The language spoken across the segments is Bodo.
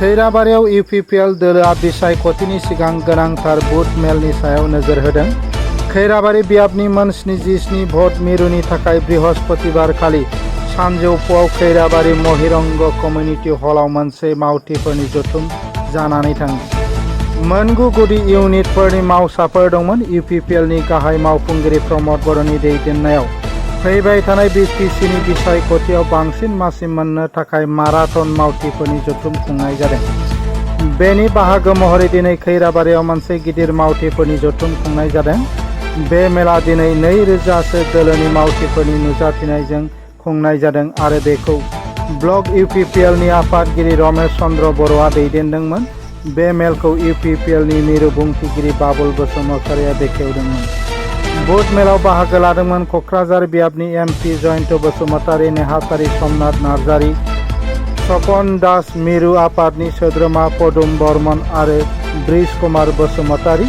खैराबारियाव इउपिपिएल दोलोआ बिसायख'थिनि सिगां गोनांथार बुथ मेलनि सायाव नोजोर होदों। खैराबारि बियाबनि मोन 77 भट मिरुनि थाखाय बृहस्पतिबार खालि सानजौफुआव खैराबारि महिरंग कमिउनिटि हलाव मोनसे मावथिफोरनि जथुम जानानै थाङो। मोन 9 गुदि इउनिटफोरनि मावसाफोर दंमोन। इउपिपिएलनि गाहाय मावफुंगिरि प्रमद बर'नि दैदेननायाव फैबाय थानाय बिटिसिनि बिसायख'थियाव बांसिन मासि मोननो थाखाय माराथन मावथिफोरनि जथुम खुंनाय जादों। बेनि बाहागो महरै दिनै खैराबारियाव मोनसे गिदिर मावथिफोरनि जथुम खुंनाय जादों। बे मेला दिनै 2000 दोलोनि मावथिफोरनि नुजाथिनायजों खुंनाय जादों आरो बेखौ ब्लक इउपिपिएलनि आफादगिरि रमेश चन्द्र बर'आ दैदेनदोंमोन। बे मेलखौ इउपिपिएलनि मिरु बुंथिगिरि बाबुल बसुमतारिया बेखेवदोंमोन। बुथ मेलाव बाहागो लादोंमोन क'क्राझार बियाबनि एमपि जयन्त बसुमतारि, नेहाथारि समनाथ नार्जारि, सपन दास, मिरु आफादनि सोद्रोमा पदुम बर्मन आरो ब्रिज कुमार बसुमतारि,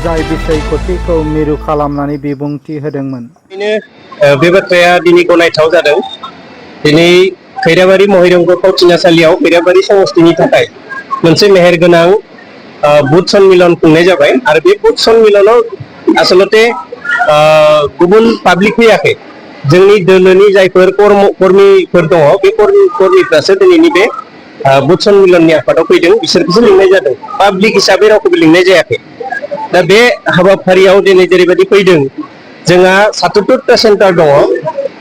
जाय बिसायख'थिखौ मिरु खालामनानै बिबुंथि होदोंमोन। बे बाथ्राया दिनै गनायथाव जादों। दिनै खैराबारि महिरंग फावथिनासालियाव खैराबारि समस्तिनि थाखाय मोनसे मेहेरगोनां बुथ सन्मिलन खुंनाय जाबाय आरो बे बुथ सन्मिलनाव आसलते गुबुन पाब्लिक फैयाखै। जोंनि दोलोनि जायफोर कर्मिफोर दङ बे कर्मिफ्रासो दिनैनि बे बुथ सन्मिलननि आफादाव फैदों, बिसोरखौसो लिंनाय जादों। पाब्लिक हिसाबै रावखौबो लिंनाय जायाखै। दा बे हाबाफारियाव दिनै जेरैबायदि फैदों, जोंहा 77टा सेन्टार दङ।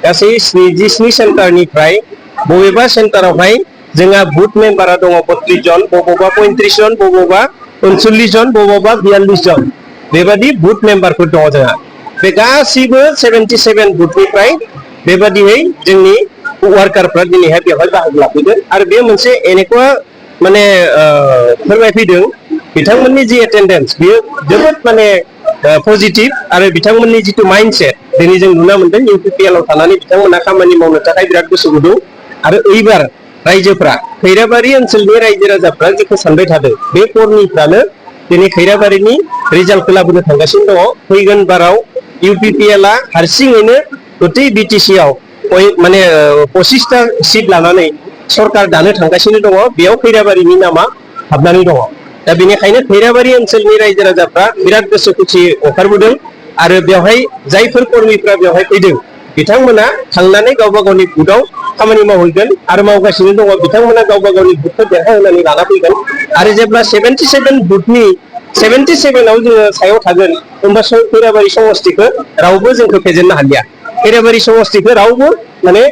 गासै 77 सेन्टारनिफ्राय बबेबा सेन्टारावहाय जोंहा बुथ मेम्बारा दङ 32 जन, बबावबा 35 जन, बबावबा 39 जन, बबावबा 42 जन, बेबादि बुथ मेम्बारफोर दङ जोंहा। बे गासैबो 77 बुथनिफ्राय बेबादियै जोंनि वार्कारफ्रा दिनैहाय बेवहाय बाहागो लाफैदों आरो बे मोनसे एनेकुवा माने फोरमायफैदों बिथांमोननि जि एटेन्डेन्स बेयो जोबोद माने पजिटिभ आरो बिथांमोननि जिथु माइन्डसेट दिनै जों नुनो मोनदों इउपिपिएलआव थानानै बिथांमोना खामानि मावनो थाखाय बिराद गोसो गुदुं आरो एइबार रायजोफ्रा खैराबारि ओनसोलनि रायजो राजाफ्रा जेखौ सानबाय थादों बे कर्मिफ्रानो दिनै खैराबारिनि रिजाल्टखौ लाबोनो थांगासिनो दङ। फैगोन बाराव इउपिपिएलआ हारसिङैनो गतै बिटिसिआव माने 25टा सिट लानानै सरकार दानो थांगासिनो दङ। बेयाव खैराबारिनि नामा हाबनानै दङ। दा बेनिखायनो खैराबारि ओनसोलनि रायजो राजाफ्रा बिराद गोसो खुसि ओंखारबोदों आरो बेवहाय जायफोर कर्मिफ्रा बेवहाय फैदों बिथांमोना थांनानै गावबा गावनि बुथआव खामानि मावहैगोन आरो मावगासिनो दङ। बिथांमोना गावबा गावनि बुथखौ देरहाहोनानै लाना फैगोन आरो जेब्ला 77 बुथनि 77आव जोङो सायाव थागोन होमबासो खैराबारि समस्तिखौ रावबो जोंखौ फेजेननो हालिया। खैराबारि समस्तिखौ रावबो माने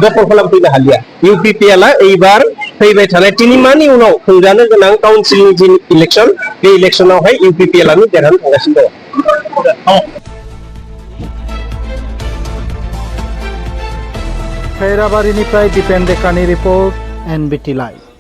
दखल खालामफैनो हालिया। इउपिपिएलआ एइबार फैबाय थानाय 3 माहनि उनाव खुंजानो गोनां काउन्सिलनि जि इलेक्सन बे इलेक्सनावहाय इउपिपिएलआनो देरहानो थांगासिनो दङ। खैराबारिनिफ्राय दिपेन डेकानि रिपर्ट, एनबिटि लाइभ।